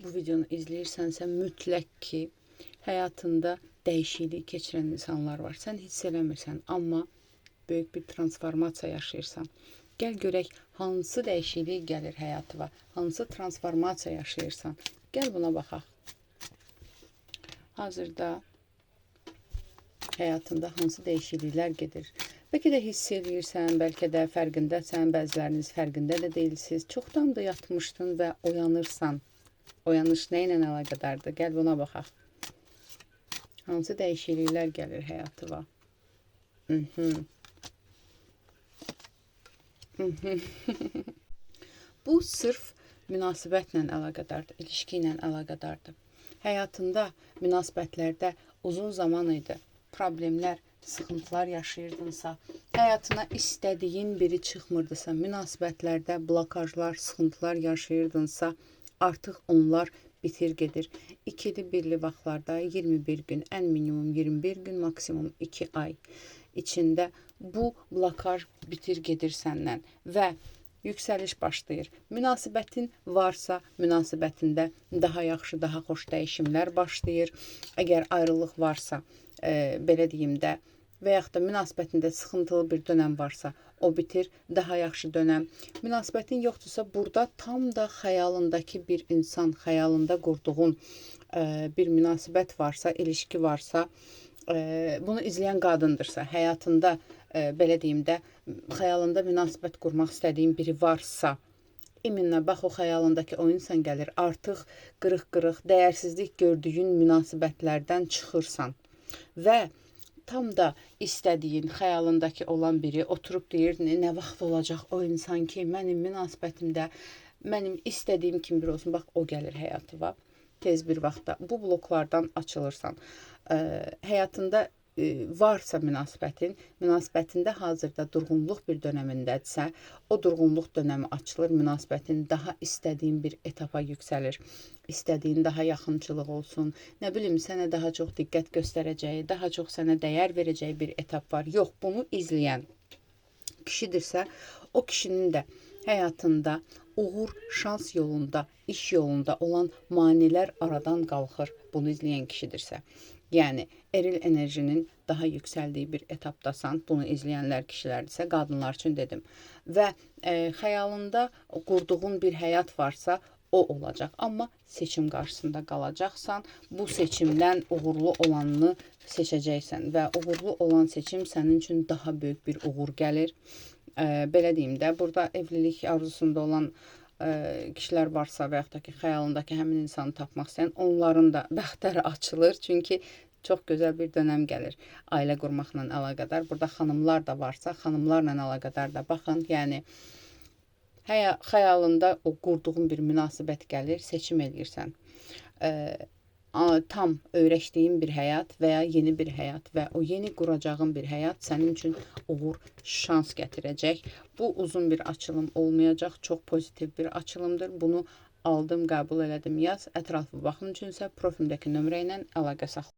Bu videonu izləyirsənsə, mütləq ki, həyatında dəyişiklik keçirən insanlar var. Sən hiss eləmirsən, amma böyük bir transformasiya yaşayırsan. Gəl görək hansı dəyişiklik gəlir həyatıma, hansı transformasiya yaşayırsan. Gəl buna baxaq. Hazırda həyatında hansı dəyişikliklər gedir? Bəlkə də hiss eləyirsən, bəlkə də fərqindəsən, bəziləriniz fərqində də deyilsiniz. Çoxdan da yatmışdın və oyanırsan. Oyanış nə ilə əlaqədardır? Gəl buna baxaq. Hansı dəyişikliklər gəlir həyatıma? Bu sırf münasibətlə əlaqədardır, ilişki ilə əlaqədardır. Həyatında, münasibətlərdə uzun zaman idi. Problemlər, sıxıntılar yaşayırdınsa, həyatına istədiyin biri çıxmırdısa, münasibətlərdə blokajlar, sıxıntılar yaşayırdınsa, artıq onlar bitir gedir. İkili birli vaxtlarda 21 gün, ən minimum 21 gün, maksimum 2 ay içində bu blokaj bitir gedir səndən və yüksəliş başlayır. Münasibətin varsa, münasibətində daha yaxşı, daha xoş dəyişimlər başlayır. Əgər ayrılıq varsa, belə deyim də, və yaxud da münasibətində sıxıntılı bir dönəm varsa, o bitir, daha yaxşı dönəm. Münasibətin yoxdursa, burada tam da xəyalındakı bir insan, xəyalında qurduğun bir münasibət varsa, ilişki varsa, bunu izləyən qadındırsa, həyatında, belə deyim də, xəyalında münasibət qurmaq istədiyin biri varsa, iminlə bax o xəyalındakı o insan gəlir. Artıq qırıq-qırıq, dəyərsizlik gördüyün münasibətlərdən çıxırsan və tam da istədiyin, xəyalındakı olan biri oturub deyir, nə vaxt olacaq o insan ki, mənim münasibətimdə, mənim istədiyim kimi biri olsun. Bax, o gəlir həyatıma tez bir vaxtda. Bu bloklardan açılırsan. Həyatında varsa münasibətin, münasibətində hazırda durğunluq bir dönəmindədirsə, o durğunluq dönəmi açılır, münasibətin daha istədiyin bir etapa yüksəlir. İstədiyin daha yaxınçılıq olsun, nə bilim, sənə daha çox diqqət göstərəcəyi, daha çox sənə dəyər verəcəyi bir etap var. Yox, bunu izləyən kişidirsə, o kişinin də həyatında uğur, şans yolunda, iş yolunda olan maneələr aradan qalxır. Bunu izləyən kişidirsə. Yəni, eril enerjinin daha yüksəldiyi bir etapdasan, bunu izləyənlər kişilərdirsə, qadınlar üçün dedim. Və xəyalında qurduğun bir həyat varsa, o olacaq. Amma seçim qarşısında qalacaqsan, bu seçimdən uğurlu olanını seçəcəksən və uğurlu olan seçim sənin üçün daha böyük bir uğur gəlir. Belə deyim də, burada evlilik arzusunda olan kişilər varsa və yaxud da ki, xəyalındakı həmin insanı tapmaq istəyən, onların da bəxtləri açılır. Çünki çox gözəl bir dönəm gəlir ailə qurmaqla əlaqədar. Burada xanımlar da varsa, xanımlarla əlaqədar da baxın. Yəni, xəyalında o qurduğun bir münasibət gəlir, seçim eləyirsən. Tam öyrəşdiyin bir həyat və ya yeni bir həyat və o yeni quracağın bir həyat sənin üçün uğur, şans gətirəcək. Bu uzun bir açılım olmayacaq, çox pozitiv bir açılımdır. Bunu aldım, qəbul elədim, yaz. Ətraflı baxım üçünsə profildəki nömrə ilə əlaqə saxla.